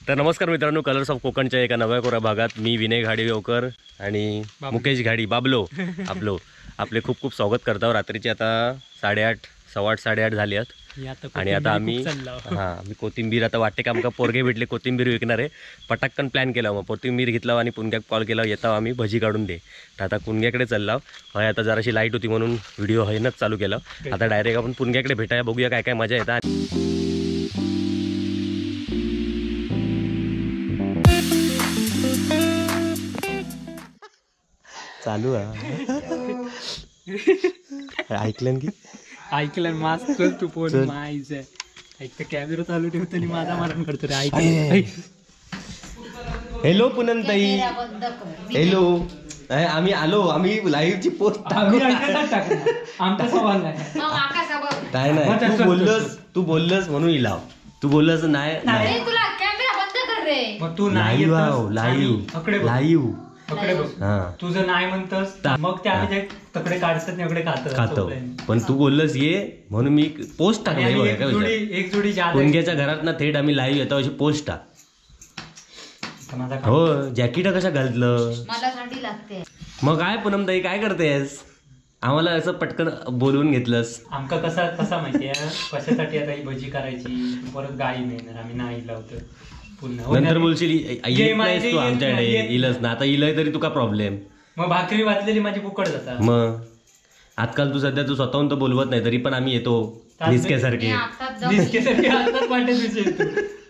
तर नमस्कार मित्रांनो, कलर्स ऑफ कोकणच्या एका नव्या कोऱ्या भागात मी विनय घाडीगावकर आणि मुकेश घाडी बाबलो आपलो आपले खूप खूप स्वागत करतो. रात्रीचे आता 8:30 8:15 8:30 झाली आहेत आणि आता आम्ही हां मी कोथिंबीर आता वाटते का आमका पोरगे भेटले कोथिंबीर विकणार आहे. पटाक्कन प्लॅन केला, मग कोथिंबीर घेतला आणि पुणग्याक कॉल केला, येता आम्ही भजी काढून दे. तर आता पुणग्याकडे चालला. हय आता जराशी लाईट होती म्हणून व्हिडिओ हयनच चालू केला. आता डायरेक्ट आपण पुणग्याकडे भेटाया, बघूया काय काय मजा येतात. चालू आहे, ऐकलं की ऐकलं मास्क चल तू फोन माईच एक तर कॅमेरा चालू ठेवतो आणि माझा मारण करतो रे. ऐक. हॅलो पूनमताई, हॅलो. आम्ही आलो, आम्ही लाईव्हची पोस्ट टाकू. आमचा सवाल नाही काय नाही, तू बोललंस, तू बोललंस म्हणून इलाव, तू बोललंस नाही नाही तुला कॅमेरा बंद कर रे. मग तू नाही लाईव्ह लाईव्ह तुझं नाही म्हणतस मग ते आम्ही तकडे काढतात तकडे खातो. पण तू बोललंस ये म्हणून मी पोस्ट टाकली. एक जोडी पुणग्याच्या घरात ना थेट आम्ही लाईव्ह येतो अशी पोस्ट टाक. हो जॅकेट कशा घातलं, मला थंडी लागते. मग काय पूनमताई काय करतेस, आम्हाला असं पटकन बोलवून घेतलंस. आमका कसा कसा माहितीये कशासाठी आता ही भजी करायची, परत गाई मिळणार आम्ही नाही लावतो. नंतर बोलशील येत नाहीस तू आमच्याकडे, इलच ना आता इलय तरी तुका प्रॉब्लेम. मग भाकरी वाचलेली माझी फुकट जाता. मग आजकाल तू सध्या तू स्वतःहून तर बोलवत नाही, तरी पण आम्ही येतो निसक्यासारखे निसक्यासारखे आताच वाटत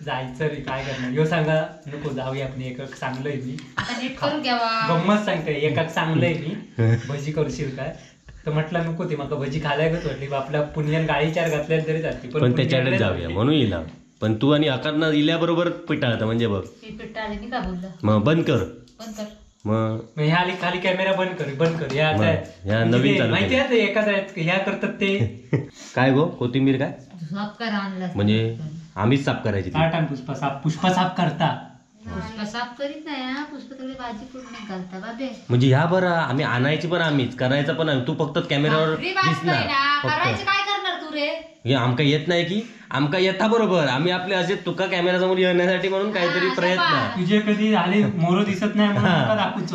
जायचं रे, काय करणार. ह्यो सांगा नको जाऊया आपण, एक चांगलंय मी गंमत सांगते, एकाक चांगलंय मी भजी करशील काय, तर म्हटलं नको ते माका भजी खायलाच वाटली. आपल्या पुण्यान गाळी चार घातल्या तरी जाते, पण त्याच्याकडे जाऊया म्हणून इला. पण तू आणि आकारना इल्याबरोबर पिटाळता म्हणजे बघ. मग बंद कर, मग ह्या आली खाली कॅमेरा बंद कर, बंद कर. ह्या नवीन माहिती आहे एखादा ह्या करतात ते काय गो कोथिंबीर काय म्हणजे आम्हीच साफ करायची. पुष्पा साफ, पुष्पा साफ करता, पुष्पा साफ करीत नाही, पुष्पा सगळी भाजी पूर्ण घालता बाबे. म्हणजे ह्या बरं आम्ही आणायची पण आम्हीच, करायचं पण आम्ही, तू फक्त कॅमेऱ्यावर दिसणार. करायचं काय करणार तू रे, आमका येत नाही की आमका येता बरोबर, आम्ही आपले असे तुका कॅमेरा समोर येण्यासाठी म्हणून काहीतरी प्रयत्न. तुझे कधी आले मोर दिसत नाही म्हणून दाखवूच,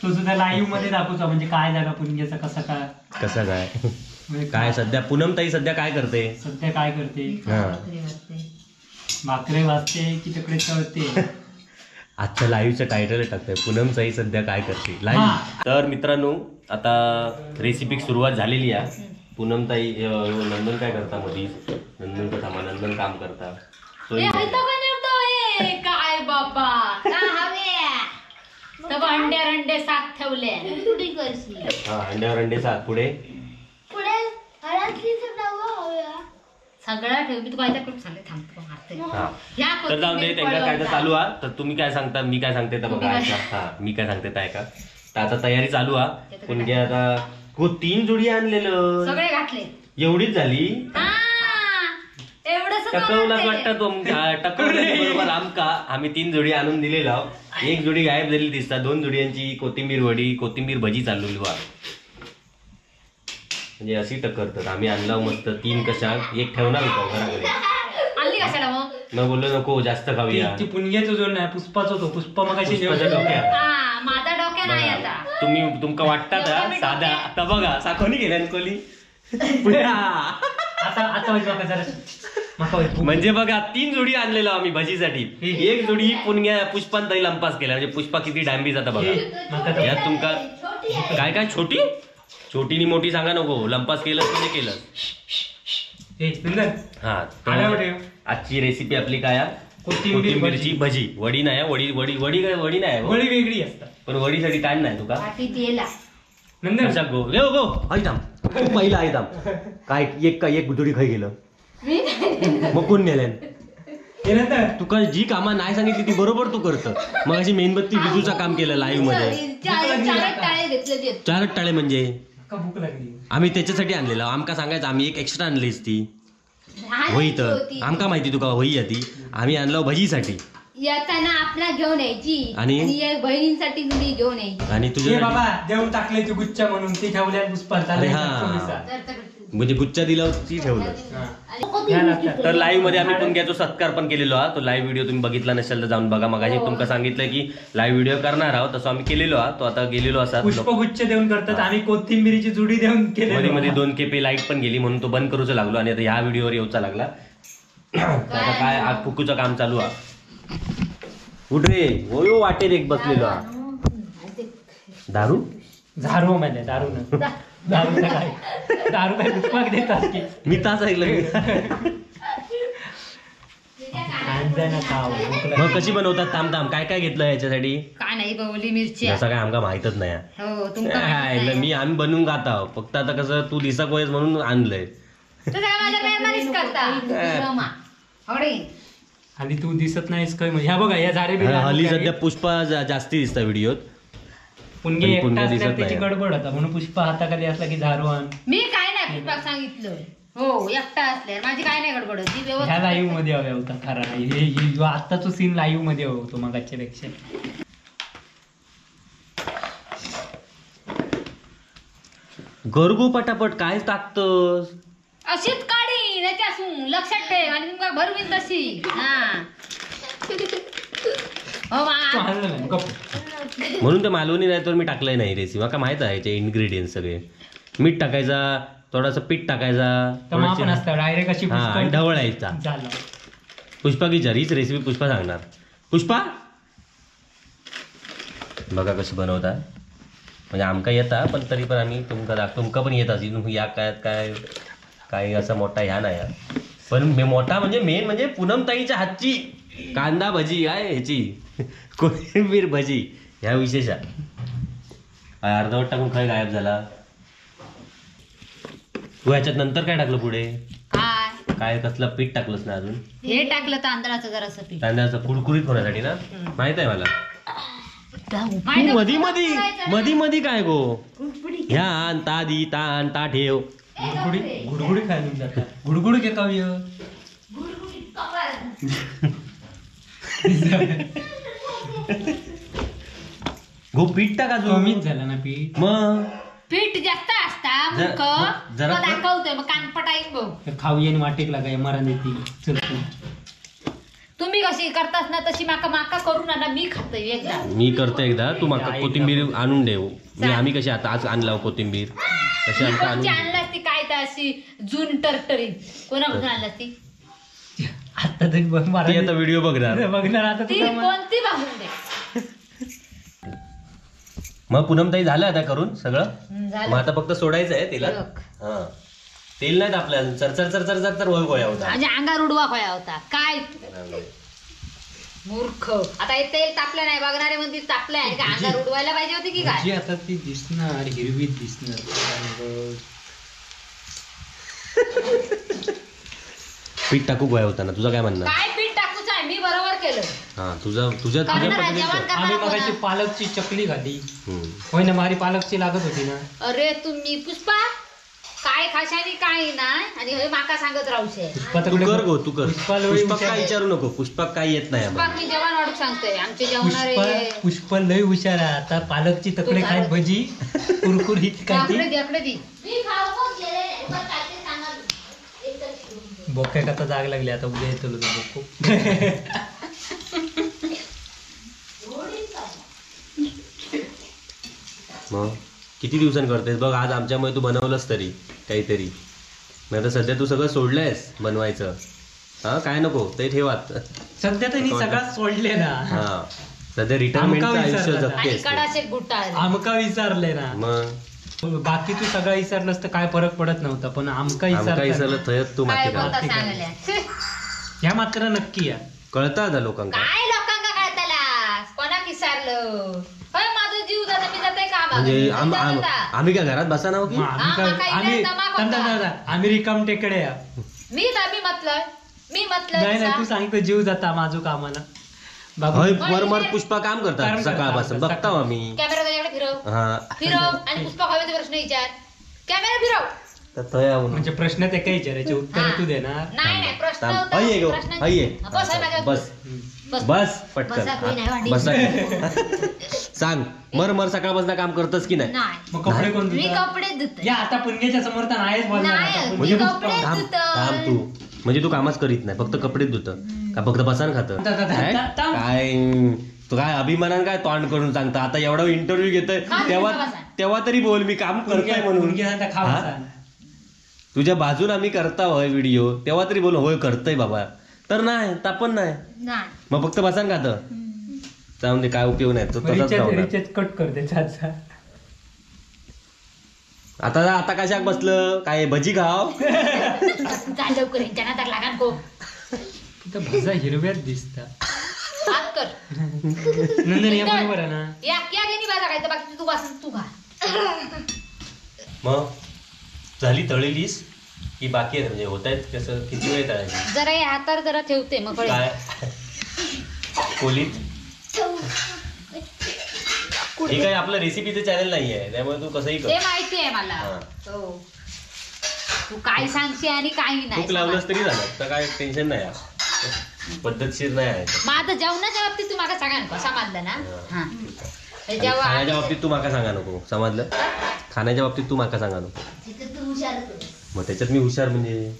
तो सुद्धा लाईव्ह मध्ये दाखवूच. म्हणजे काय झालं पुणग्याचं, कसं काय कसं काय काय. सध्या पूनमताई सध्या काय करते, सध्या काय करते, भाकरे वाजते की तिकडे तळते. आजच्या लाईव्हचं टायटल टाकतोय पूनमताई सध्या काय करते लाईव्ह. तर मित्रांनो आता रेसिपी सुरुवात झालेली आहे. पूनमताई नंदन काय करता मधी, नंदन का थांबा, नंदन काम करता. काय बाबा अंड्यावर अंडे सात ठेवले. हा अंड्यावर अंडे सात, पुढे सगळं ठेव. मी तुला सांगते थांबतो. तर जाऊन दे त्यांना काय तर चालू हा. तर तुम्ही काय सांगता मी काय सांगते तर बघा. हा मी काय सांगते तर ऐका. तर आता तयारी चालू हा. पुणग्या आता हो 3 जोडी आणलेलं सगळे घातले, एवढीच झाली. टकवलाच वाटतं टकवलं बरोबर आमका. आम्ही 3 जोडी आणून दिलेला, एक जोडी गायब झाली दिसता. 2 जोड्यांची कोथिंबीर वडी कोथिंबीर भजी चालवली वा. म्हणजे अशी टक्करतात. आम्ही आणला मस्त 3 कशा, एक ठेवणार होतो घराकडे. मग बोललो नको जास्त खाऊया. ती पुणग्याचं जोड नाही पुष्पाच होतो. पुष्पा मग माझा डोक्या नाही आता. तुम्ही तुमका वाटतात साधा आता बघा साखोनी गेल्या कोली. आता आता म्हणजे बघा 3 जोडी आणलेलो आम्ही भजीसाठी. एक जोडी पुणग्या पुष्पांताई लंपास केला. म्हणजे पुष्पा किती डांबी जाता बघा. यात तुमका काय काय छोटी छोटी नी मोठी सांगा नको, लंपास केलं म्हणजे केलं. हा आजची रेसिपी आपली काय, कोथिंबीरची भजी. वडी नाही, वडी वडी वडी काय वडी नाही, वडी वेगळी असतात. पण वडीसाठी टाइम नाही तुका. गो गो आई थांब, पहिला आई थांब. काय एक काय एक जोडी खाई गेलं मग कोण नेल्यान तुका. जी कामा नाही सांगितली ती बरोबर तू करत. मग अशी मेणबत्ती विजूचा काम केलं लाईव्ह मध्ये. 4 टाळे म्हणजे आम्ही त्याच्यासाठी आणलेलं. आमका सांगायचं आम्ही एक एक्स्ट्रा आणलीच ती होई तर आमका माहिती तुका होई ती. आम्ही आणलो भजीसाठी. येताना आपला घेऊन यायची आणि बहिणींसाठी मी घेऊन यायची. आणि तुझे बाबा देऊन टाकले ती गुच्छ म्हणून ती ठेवल्या पुष्पा. म्हणजे गुच्छ दिला ती ठेवलं. तर लाईव्ह मध्ये आम्ही पुणग्याचा सत्कार पण केलेलो हा. तो लाईव्ह व्हिडिओ तुम्ही बघितला नसेल तर जाऊन बघा. मगाशी तुमका सांगितलं की लाईव्ह व्हिडिओ करणार आहोत, तसं आम्ही केलेलो हा. तो आता गेलेलो असा पुष्पगुच्छ देऊन करतात, आम्ही कोथिंबीरीची जुडी देऊन केली. मध्ये मध्ये 2 केपे लाईट पण गेली म्हणून तो बंद करूचा लागलो आणि आता ह्या व्हिडिओवर येऊचा लागला. आता काय आज फुकूचं काम चालू हा. उठ रे होयो वाटेत एक बसलेलो हा. दारू झारू म्हणजे दारू ना दारू काय दारू काय पुष्पाक देतात की मी तास ऐकलं. मग कशी बनवतात? थांब थांब, काय काय घेतलं याच्यासाठी? काय नाही बवली मिरची असं काय आमका माहितच नाही. हो मी आम्ही बनवून खाता फक्त. आता कसं तू दिसा कोयस म्हणून आणलंय. आणि तू दिसत नाहीस काय म्हणजे. ह्या बघा या झारे हल्ली सध्या पुष्पा जास्ती दिसता व्हिडिओत. पुणगे एकटा असल्यावर त्याची गडबड होता म्हणून पुष्पा हाताखाली असला की झारू आण. मी काय नाही पुष्पाक सांगितलं हो एकटा असल्यावर माझी काय नाही गडबड होती. ह्या लाईव्ह मध्ये हव्या होता खरा. हे आत्ताचा सीन लाईव्ह मध्ये होतो मगाच्या पेक्षा. गरगू पटापट काय टाकतोस? अशीच काढी त्याच्यासून लक्षात ठेव आणि तुमका भरवीन तशी. हा म्हणून ते मालवणी नाही तर मी टाकलंय नाही रेसिपी. मला माहित आहे याचे इन्ग्रेडियंट सगळे. मीठ टाकायचा, थोडासा पीठ टाकायचा, ढवळायचा. पुष्पा की हीच रेसिपी पुष्पा सांगणार. पुष्पा बघा कशी बनवता. म्हणजे आमका येता पण तरी पण आम्ही तुमका तुमका पण येत असेल. या काय काय काही असा मोठा ह्या नाही, पण मोठा म्हणजे मेन म्हणजे पूनमताईच्या हातची कांदा भजी आहे ह्याची कोथिंबीर भजी ह्या विशेष. अर्धवट टाकून खय गायब झाला तू. ह्याच्यात नंतर काय टाकलं पुढे? काय कसलं पीठ टाकलंच ना अजून? हे टाकलं तांदळाचं जरासं पीठ. तांदळाचं कुरकुरीत होण्यासाठी ना, माहित आहे मला. मधी मधी मधी मधी काय गो ह्या आण ता दी ता आण ता ठेव. गुडगुडी गुडगुडी खायला जातात. गुडगुडी के काव्य गो पीठ टाक अजून. कमीच झालं ना पीठ. मग पीठ जास्त असता मुख जरा दाखवतोय मग कानपटा येईल बघ. खाऊया आणि वाटेक लागाय मरण येते. चल तुम्ही कशी करतास ना तशी माका माका करू ना मी खातोय एकदा. मी करतो एकदा. तू माका कोथिंबीर आणून देऊ. मी आम्ही कशी आता आज आणला कोथिंबीर तशी आमका आणून आणला ती काय तर अशी जून टरटरी कोणाकडून आणला ती? आता तरी बघ ती आता व्हिडिओ बघणार बघणार आता ती कोणती बघून दे. मग पूनमताई झालं आता करून सगळं? मग आता फक्त सोडायचं आहे तिला. हा तेल नाही आपल्या चरचर चरचर चरचर होय गोया होता म्हणजे अंगार उडवा खोया होता काय मूर्ख. आता हे तेल तापलं नाही बघणारे म्हणतील तापलं आहे का अंगार उडवायला पाहिजे होती की काय? आता ती दिसणार हिरवी दिसणार. पीठ टाकू गोया होता ना तुझं काय म्हणणं? काय पीठ टाकूच आहे मी बरोबर केलं. हा तुझं तुझ्या तुझ्या आम्ही मगाशी पालकची चकली खाल्ली होय ना. मारी पालकची लागत होती ना. अरे तुम्ही पुष्पा काय खाशानी काय नाही आणि हे माका सांगत राहूशे. तू कर गो तू कर. पुष्पा काय विचारू नको. पुष्पा काय येत नाही. पुष्पा मी जेवण वाढू सांगतोय आमचे जेवणारे. पुष्पा लय हुशार आहे. आता पालकची तकडे खात भजी कुरकुरीत काय बोक्याक आता जाग लागली. आता उद्या येतो बोको. मग किती दिवसांनी करतेस बघ. आज आमच्यामुळे तू बनवलंस तरी काहीतरी. नाही तर सध्या तू सगळं सोडलंयस बनवायचं. हा काय नको ते ठेवात सध्या तर सगळं सोडले ना. हा सध्या रिटायरमेंटचं आयुष्य जगतेस. आमका विचारले ना. मग बाकी तू सगळं विसरलंस तर काय फरक पडत नव्हता पण आमका विसरलं थंयच तू माती ह्या मात्र नक्की या कळता आता लोकांका. काय लोकांका कळताला कोणाक विसरलं? माझा जीव जाता मी जाते का म्हणजे आम्ही काय घरात बसा ना की आम्ही रिकाम टेकडे. मी म्हटलं मी म्हटलं नाही नाही तू सांगतो जीव जाता माझू कामाला. मर पुष्पा काम करतात सकाळपासून बघता आम्ही. कॅमेरा त्याच्याकडे फिरव फिरव आणि पुष्पा खावे प्रश्न विचार. कॅमेरा फिरव म्हणजे प्रश्न ते काही विचारायचे उत्तर तू देणार नाही. नाही प्रश्न बस. बस पटकन बस. सांग मर मर सकाळपासून काम करतस की नाही? मग कपडे कोण मी कपडे धुते. आता पुणग्याच्या समोर तर नाहीच बोलणार. म्हणजे थांब तू, म्हणजे तू कामच करीत नाही, फक्त कपडेच धुत का फक्त बसान खात? काय तू काय अभिमानान काय तोंड करून सांगता? आता एवढा इंटरव्ह्यू घेतोय तेव्हा तेव्हा तरी बोल मी काम करतोय म्हणून. तुझ्या बाजूला आम्ही करता होय व्हिडिओ, तेव्हा तरी बोल होय करतोय बाबा. तर नाही तापण नाही, मग फक्त बसान खात. जाऊन दे, काय उपयोग नाही. तसंच कट करते. आता आता कशाक बसलं काय भजी खाव? भजा हिरव्यात दिसता. नंदन या बरोबर आहे ना? तू खा. मग झाली तळलेलीस की बाकी आहे? म्हणजे होत आहेत कसं किती वेळ तळायची? जरा हे हातावर जरा ठेवते मग काय कोलीत. हे काय आपलं रेसिपीचं चॅनल नाही आहे त्यामुळे तू कसंही कर. ते माहिती आहे मला. तू काय सांगशील आणि काही नाही. तू लावलंस तरी झालं तर काय टेन्शन नाही, पद्धतशीर नाही आहे. माझं जेवणाच्या बाबतीत तू माका सांगा नको, समजलं ना? खाण्याच्या बाबतीत तू माका सांगा नको, समजलं? खाण्याच्या बाबतीत तू माका सांगा नको. मग त्याच्यात मी हुशार म्हणजे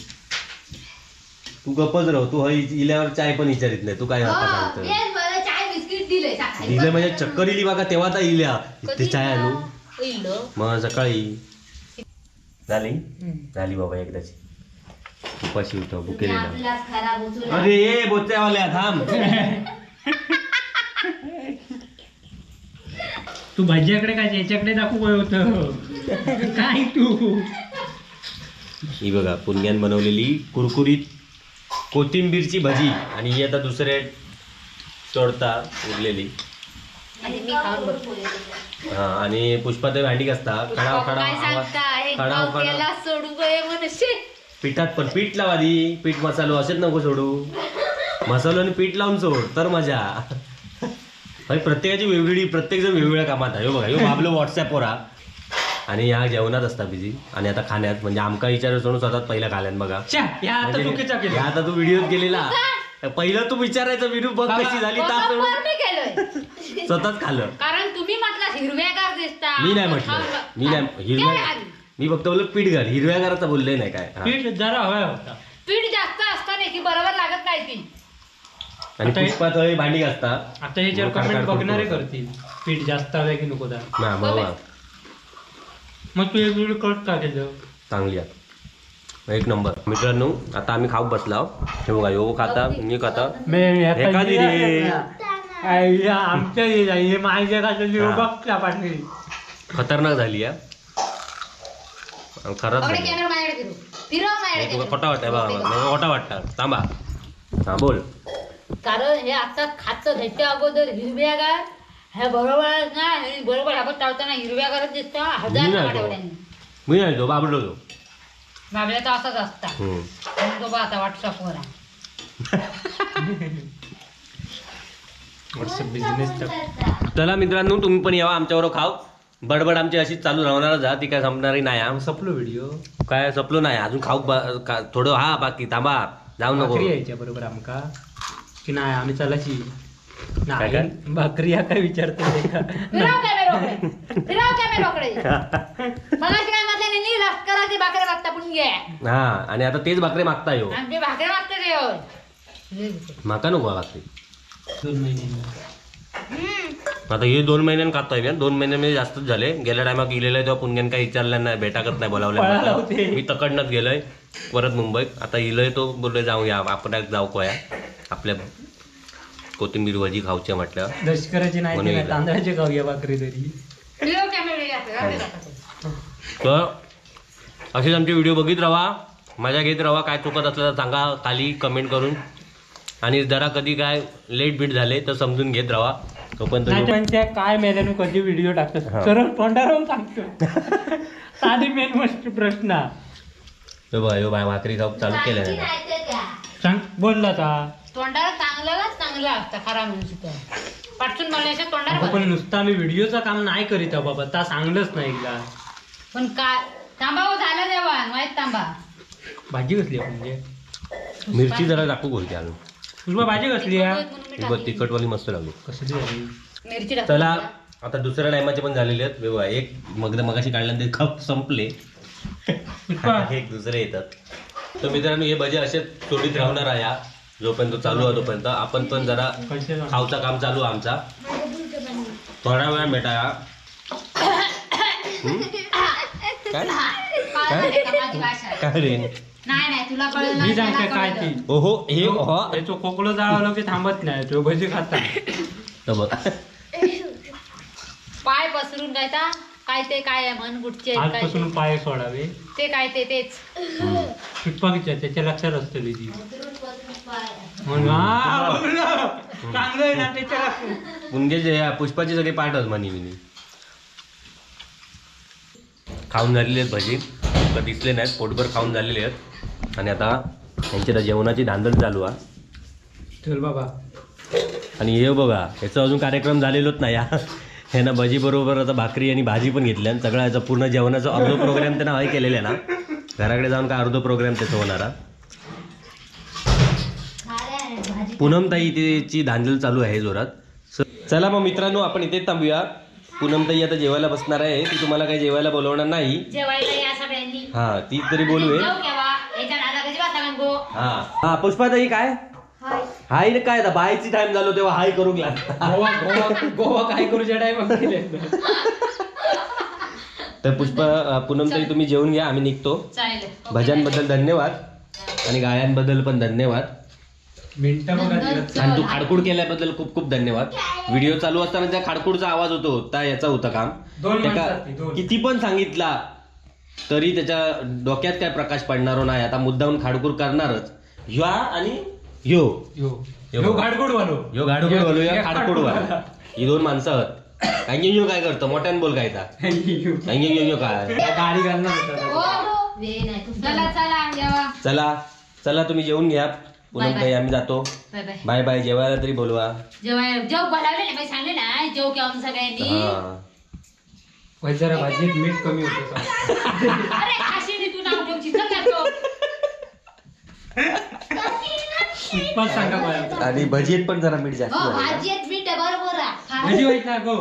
तू गप्पच राहू. तू इल्यावर चाय पण विचारित नाही. तू काय माका सांगतो? दिलं म्हणजे चक्कर इली बघा तेव्हा तर इल्या इथे चाय आणू. मग सकाळी झाली झाली बाबा एकदाची उपाशी होतो बुकेलेला. अरे बोचेवाल्या थांब. तू भाज्याकडे काय याच्याकडे दाखवू होत काय तू? ही बघा पुणग्यान बनवलेली कुरकुरीत कोथिंबीरची भजी आणि ही आता दुसरे तोडता उरलेली. हा आणि पुष्पा ते भांडी घासता खडाव खडाव खडाव खडाव पिठात पण पीठ लावा आधी, पीठ मसालो असेच नको सोडू, मसालो आणि पीठ लावून सोड तर मजा. प्रत्येकाची वेगवेगळी, प्रत्येक जण वेगवेगळ्या कामात आहे. बघा ह्यो बाबलो व्हॉट्सअपवर आणि ह्या जेवणात असता बिझी आणि आता खाण्यात म्हणजे आमका विचार सोडून स्वतः पहिला खाल्यान बघा. आता तू व्हिडिओत गेलेला पहिलं तू विचारायचं विनू बघ कशी झाली स्वतःच खाल्लं. कारण तुम्ही म्हटलं हिरव्यागार दिसता. मी नाही म्हटलं, मी नाही हिरव्या, मी फक्त बोललो पीठ घाल, हिरव्यागाराचा बोलले नाही काय. पीठ जरा हवा होता, पीठ जास्त असताना की बरोबर लागत नाही ती. आणि पुष्पा थोडी भांडी घासता. आता ह्याच्यावर कमेंट बघणारे करतील पीठ जास्त हवं की नको. मग तू एक व्हिडिओ कट का केलं? चांगली आहे, एक नंबर. मित्रांनो आता आम्ही खाऊ बसला. हे बघा यो खाता मी खाता एखादी रे आमच्या खतरनाक झाली या खरंच. खोटा वाटत बाबा, खोटा वाटतं. थांबा हा बोल. कारण हे आता खातं घ्यायच्या अगोदर हिरव्यागार हे बरोबर नाही, बरोबर आपण चालताना हिरव्यागारच दिसतो. हजार मी नाही तो बाबलो तो बाबल्या तर असाच असता तो बा आता व्हॉट्सअपवर व्हॉट्सअप बिझनेस. चला मित्रांनो तुम्ही पण यावा आमच्याबरोबर खाऊ. बडबड आमची अशीच चालू राहणार जा, ती काय संपणारी नाही. संपलो व्हिडिओ काय संपलो नाही अजून खाऊ थोडं. हा बाकी थांबा जाऊ नको. यायच्या बरोबर आमका की नाही आम्ही चालाची नाही भाकरी हा काय विचारतो. हा आणि आता तेच भाकरी मागता यो माका नको भाकरी. 2 महिने आता हे 2 महिन्यांनी खातोय मी. 2 महिने म्हणजे जास्तच झाले. गेल्या टायमात गेलेलं तेव्हा पुणग्यान काही विचारलं नाही, भेटाकत नाही बोलावलं. मी तकडनंच गेलोय परत मुंबईत. आता इलोय तो बोललोय जाऊया आपण जाऊ कोया आपल्या कोथिंबीर भजी खाऊच्या म्हटलं. लष्कराची नाही तांदळाचे खाऊया भाकरी तरी. तर असेच आमचे व्हिडिओ बघित राहा, मजा घेत राहा. काय चुकत असलं तर सांगा खाली कमेंट करून. आणि जरा कधी काय लेट बीट झाले तर समजून घेत राहा. तोपर्यंत काय मेल्यानं कधी व्हिडिओ टाकतो सरळ तोंडावर सांगतो. साधी मेन मस्त प्रश्न. बाय भाकरी खाऊ चालू केलं सांग बोलला का तोंडाला चांगला चांगला असता खरा म्हणून पाठून बोलण्याच्या तोंडावर. पण नुसता आम्ही व्हिडिओचं काम नाही करीत बाबा, ता सांगलंच नाही एकदा. पण काय तांबा झालं जेवण माहित तांबा भाजी कसली म्हणजे मिरची जरा टाकू बोलते अजून. पुष्पा भाजी कसली आहे? तिखटवाली मस्त लागली. कसली झाली? मिरची. चला आता दुसऱ्या टायमाचे पण झालेले आहेत. एक मग मगाशी काढल्यानंतर खप संपले, एक दुसरे येतात. तर मित्रांनो हे भजे असे चोडीत राहणार आहे जोपर्यंत चालू आहे तोपर्यंत. आपण पण जरा खावचा काम चालू आहे आमचा. थोडा वेळ भेटाया. काय काय रे? नाही तुला कळलं. मी सांगते काय ती. ओहो हे हो तो खोकलो जाळवलं की थांबत नाही, तो भजी खाता. बघ पाय पसरून जायता काय ते काय म्हण गुटचे आजपासून पाय सोडावे ते काय ते तेच पुष्पा त्याच्या लक्षात असतं ती म्हणून चांगलं ना त्याच्या पुंगेचे पुष्पाचे सगळे पाठ म्हणी मी खाऊन झालेले आहेत भजी, दिसले नाहीत, पोटभर खाऊन झालेले आहेत. आणि आता त्यांच्या जेवणाची धांदल चालू आहे. चल बाबा. आणि हे बघा ह्याचा अजून कार्यक्रम झालेलोच नाही. ह्यांना भजी बरोबर आता भाकरी आणि भाजी पण घेतली आणि सगळा याचा पूर्ण जेवणाचा अर्ध प्रोग्राम त्यांना हय केलेला ना. घराकडे जाऊन काय अर्ध प्रोग्राम त्याचा होणार. पूनमताई तिची धांदल चालू आहे जोरात. चला मग मित्रांनो आपण इथेच थांबूया. पूनमताई आता जेवायला बसणार आहे, ती तुम्हाला काही जेवायला बोलवणार नाही. हा ती तरी बोलवे. हा हा पुष्पाताई काय हाय रे काय बायची टाइम झालो तेव्हा हाय करू लागला. गोवा गोवा काय करूच्या टाइम. तर पुष्पा पूनमताई तुम्ही जेवून घ्या, आम्ही निघतो. भजनबद्दल धन्यवाद आणि गायांबद्दल पण धन्यवाद. आणि तू खाडकूड केल्याबद्दल खूप खूप धन्यवाद. व्हिडिओ चालू असताना ज्या खाडकूडचा आवाज होतो त्या याचा होता काम. किती पण सांगितला तरी त्याच्या डोक्यात काय प्रकाश पडणार नाही. आता मुद्दाहून खाडकूड करणारच. ह्या आणि यो यो खाडकूड वालो, यो खाडकूड वालो, या खाडकूड वालो, ही दोन माणसं आहोत. यो काय करतो मोठ्यान बोल काय यो काय गाडी घालणार. चला चला तुम्ही जेवून घ्या. पूनमताई आम्ही जातो. Bye bye. जेवायला तरी बोलवा. जेव बोलावले नाही सांगले ना जेव केव्हा सगळ्यांनी. जरा भाजीत मीठ कमी होतं. अरे खाशी तू नाव ठेवशील सांगा. आणि भजीत पण जरा मीठ जास्त. भाजीत मीठ बरोबर. भजी वाईट ना गो,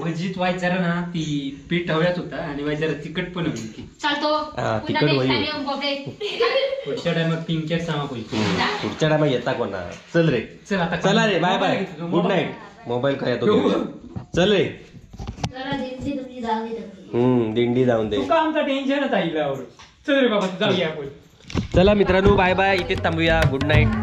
भजीत वाईट जरा ना ती पीठ हव्यात होता आणि वाईट जरा तिखट पण होती. चालतो तिखट होईल. पुढच्या टायमात पिंक्यात सांगा पुढच्या टायमात येता कोणा. चल रे चल आता चला रे bye bye good night. Mobile काय तो चल रे. दिंडी जाऊन दे. आमचा टेन्शनच आईला. चल रे बाबा जाऊया आपण. चला मित्रांनो बाय बाय. इथेच थांबूया. Good night.